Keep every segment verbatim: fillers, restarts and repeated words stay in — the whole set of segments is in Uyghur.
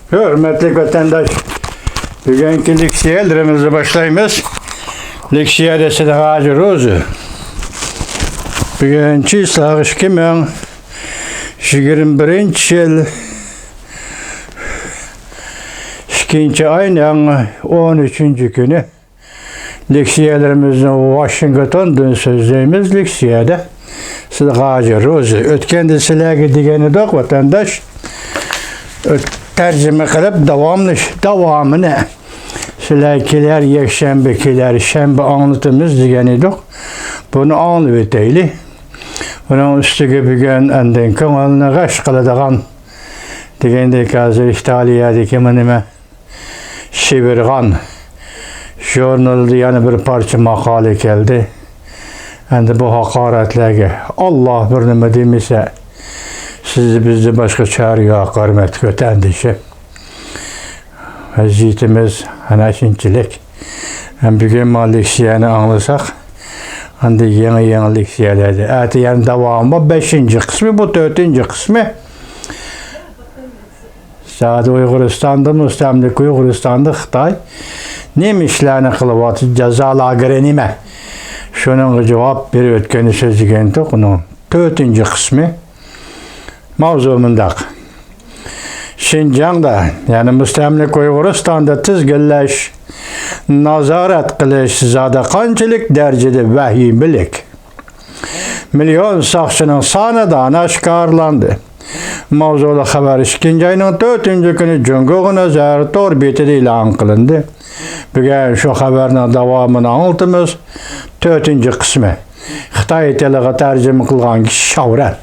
ھۆرمەتلىك ۋەتەنداش، بۈگۈنكى لېكسىيەلىرىمىزنى باشلايمىز. لېكسىيەدە سىدىق ھاجى روزى. بۈگۈن چىسلاغ ئىككى مىڭ يىگىرمە بىرىنچى يىل ئىككىنچى ئاينىڭ ئون ئۈچىنچى كۈنى. لېكسىيەلىرىمىزنى ۋاشىنگتوندىن سۆزلەيمىز. لېكسىيەدە سىدىق ھاجى روزى. ئۆتكەندە سىلەرگە دېگەن ئىدۇق، ۋەتەنداش. ئۆت-، تەرجىمە قىلىپ داۋاملىش-، داۋامىنى سىلەر كېلەر يەكشەنبە، كېلەر شەنبە ئاڭلىتىمىز دېگەن ئىدۇق. بۇنى ئاڭلىۋېتەيلى. بۇنىڭ ئۈستىگە بۈگۈن ئاندىن كۆڭۈلنى غەش قىلىدىغان دېگەندەك، ھازىر ئىتالىيەدىكى مۇ-، نېمە، شىۋىرغان ژۇرنىلىدا يەنە بىر پارچە ماقالە كەلدى. ئەمدى بۇ ھاقارەتلەرگە ئاللا بىر نېمە دېمىسە، سىزدە بىزدە باشقا چارە يوق، ھۆرمەتلىك ۋەتەندىشىم. ۋەزىيىتىمىز ئەنە شۇنچىلىك. ھەم بۈگۈن مانا لېكسىيەنى ئاڭلىساق، ئاندىن يېڭى-يېڭى لېكسىيەلەردە. ئەتە يەنە داۋامى بار، بەشىنچى قىسمى، بۇ تۆتىنچى قىسمى. زادى ئۇيغۇرىستاندا، مۇستەملىكە ئۇيغۇرىستاندا خىتاي نېمە ئىشلارنى قىلىۋاتىدۇ؟ جازا لاگېرى نېمە؟ شۇنىڭغا جاۋاب بېرىۋەتكەننى سۆزلىگەنتۇق، ئۇنىڭ تۆتىنچى قىسمى. ماۋزۇ مۇنداق. شىنجاڭدا، يەنى مۇستەملىكە ئۇيغۇرىستاندا تىزگىنلەش، نازارەت قىلىش زادى قانچىلىك دەرىجىدە ۋەھىمىلىك؟ مىليون ساقچىنىڭ سانى دانە ئاشكارىلاندى. ماۋزۇلۇق خەۋەر ئىككىنچى ئاينىڭ تۆتىنچى كۈنى جۇڭگوغا نەزەر تور بېتىدە ئېلان قىلىندى. بۈگۈن شۇ خەۋەرنىڭ داۋامىنى ئاڭلىتىمىز. تۆتىنچى قىسمى. خىتاي تىلىغا تەرجىمە قىلغان كىشى شاۋرەن.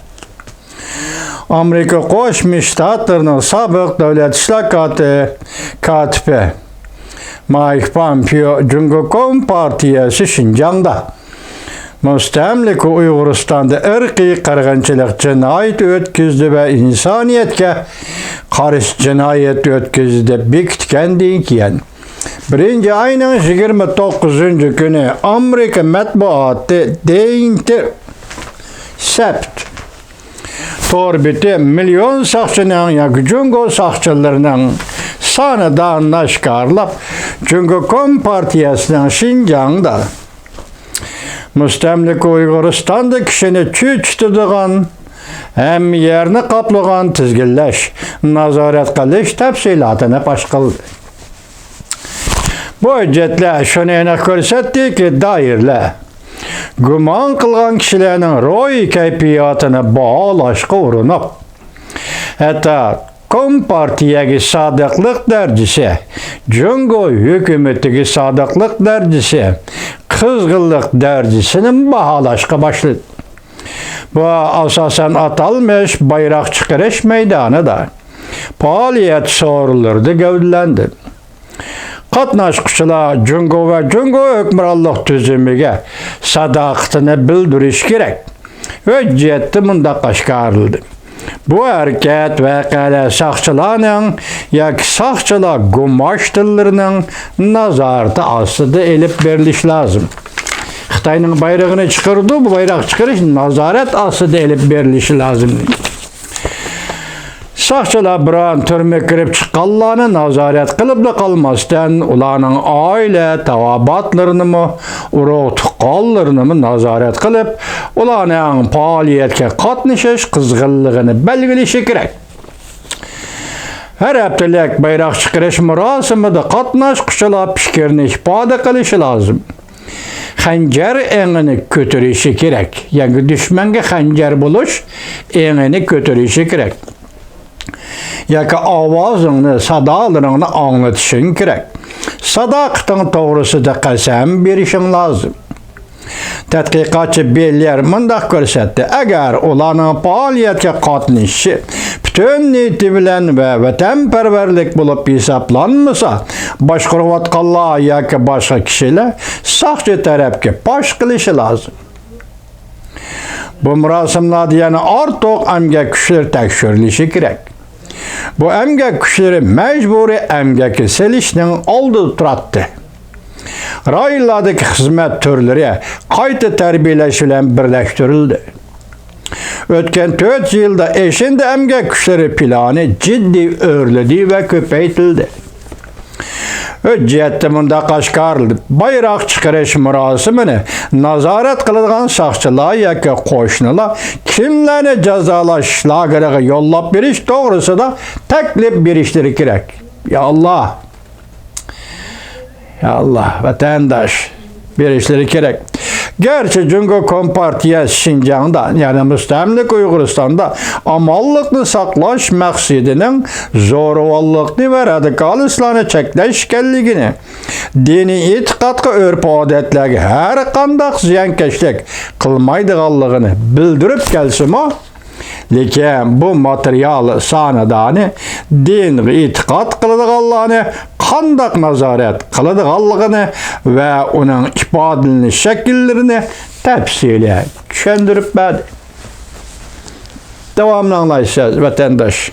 ئامېرىكا قوشما شتاتلىرىنىڭ سابىق دۆلەت ئىشلار كاتى-، كاتىپى مايك پامپېئو جۇڭگو كومپارتىيەسى شىنجاڭدا، مۇستەملىكە ئۇيغۇرىستاندا ئىرقىي قىرغىنچىلىق جىنايىتى ئۆتكۈزدى ۋە ئىنسانىيەتكە قارشى جىنايەت ئۆتكۈزدى دەپ بېكىتكەندىن كېيىن، بىرىنچى ئاينىڭ يىگىرمە توققۇزىنچى كۈنى ئامېرىكا مەتبۇئاتى دېيىنتېرسېپت تور بېتى مىليون ساقچىنىڭ ياكى جۇڭگو ساقچىلىرىنىڭ سانى دانە ئاشكارىلاپ، جۇڭگو كومپارتىيەسىنىڭ شىنجاڭدا، مۇستەملىكە ئۇيغۇرىستاندا كىشىنى چۆچۈتىدىغان، ھەممە يەرنى قاپلىغان تىزگىنلەش، نازارەت قىلىش تەپسىلاتىنى پاش قىلدى. بۇ ھۆججەتلەر شۇنى ئېنىق كۆرسەتتىكى، دائىرىلەر گۇمان قىلغان كىشىلەرنىڭ روھىي كەيپىياتىنى باھالاشقا ئۇرۇنۇپ، ھەتتا كومپارتىيەگە سادىقلىق دەرىجىسى، جۇڭگو ھۆكۈمىتىگە سادىقلىق دەرىجىسى، قىزغىنلىق دەرىجىسىنى باھالاشقا باشلىدى. بۇ ئاساسەن ئاتالمىش بايراق چىقىرىش مەيدانىدا، پائالىيەت سورۇنلىرىدا گەۋدىلەندى. قاتناشقۇچىلار جۇڭگو ۋە جۇڭگو ھۆكۈمرانلىق تۈزۈمىگە ساداقىتىنى بىلدۈرۈشى كېرەك. ھۆججەتتە مۇنداق ئاشكارىلىدى: بۇ ھەرىكەت ۋەقەلەر ساقچىلارنىڭ ياكى ساقچىلار گۇماشتىلىرىنىڭ نازارىتى ئاستىدا ئېلىپ بېرىلىشى لازىم. خىتاينىڭ بايرىقىنى چىقىرىدۇ، بۇ بايراق چىقىرىش نازارەت ئاستىدا ئېلىپ بېرىلىشى لازىم. ساقچىلار بىرەر تۈرمىگە كىرىپ چىققانلارنى نازارەت قىلىپلا قالماستىن، ئۇلارنىڭ ئائىلە تاۋابىئاتلىرىنىمۇ، ئۇرۇق-تۇغقانلىرىنىمۇ نازارەت قىلىپ، ئۇلارنىڭ پائالىيەتكە قاتنىشىش قىزغىنلىقىنى بەلگىلىشى كېرەك. ھەر ھەپتىلىك بايراق چىقىرىش مۇراسىمىدا قاتناشقۇچىلار پىكرىنى ئىپادە قىلىشى لازىم. خەنجەر ئېڭىنى كۆتۈرۈشى كېرەك. يەنى دۈشمەنگە خەنجەر بولۇش ئېڭىنى كۆتۈرۈشى كېرەك. ياكى ئاۋازىڭنى، سادالىرىڭنى ئاڭلىتىشىڭ كېرەك. ساداقىتىڭ توغرىسىدا قەسەم بېرىشىڭ لازىم. تەتقىقاتچى بېللېر مۇنداق كۆرسەتتى: ئەگەر ئۇلارنىڭ پائالىيەتكە قاتنىشىشى پۈتۈن نىيىتى بىلەن ۋە ۋەتەنپەرۋەرلىك بولۇپ ھېسابلانمىسا، باشقۇرۇۋاتقانلار ياكى باشقا كىشىلەر ساقچى تەرەپكە پاش قىلىشى لازىم. بۇ مۇراسىملاردا يەنە ئارتۇق ئەمگەك كۈچلىرى تەكشۈرۈلۈشى كېرەك. بۇ ئەمگەك كۈچلىرى مەجبۇرىي ئەمگەككە سېلىشنىڭ ئالدىدا تۇراتتى. رايونلاردىكى خىزمەت تۈرلىرى قايتا تەربىيەلەش بىلەن بىرلەشتۈرۈلدى. ئۆتكەن تۆت يىلدا ئېشىندى ئەمگەك كۈچلىرى پىلانى جىددىي ئۆرلىدى ۋە كۆپەيتىلدى. ھۆججەتتە مۇنداق ئاشكارىلىدى: بايراق چىقىرىش مۇراسىمىنى نازارەت قىلىدىغان ساقچىلار ياكى قوشنىلار كىملەرنى جازالاش لاگېرىغا يوللاپ بېرىش توغرىسىدا تەكلىپ بېرىشلىرى كېرەك. يا ئاللا! يا ئاللا، ۋەتەنداش، بېرىشلىرى كېرەك. گەرچە جۇڭگو كومپارتىيەسى شىنجاڭدا، يەنى مۇستەملىكە ئۇيغۇرىستاندا ئامانلىقنى ساقلاش مەقسىتىنىڭ زورىۋاللىقنى ۋە رادىكالىستلارنى چەكلەش ئىكەنلىكىنى، دىنىي ئېتىقادقا، ئۆرپ-ئادەتلەرگە ھەرقانداق زىيانكەشلىك قىلمايدىغانلىقىنى بىلدۈرۈپ كەلسىمۇ، لېكىن بۇ ماتېرىيال سانىدانى دىنغا ئېتىقاد قىلىدىغانلارنى قانداق نازارەت قىلىدىغانلىقىنى ۋە ئۇنىڭ ئىپادىلىنىش شەكىللىرىنى تەپسىلىي چۈشەندۈرۈپ بەردى. داۋامىنى ئاڭلايسىز، ۋەتەنداش.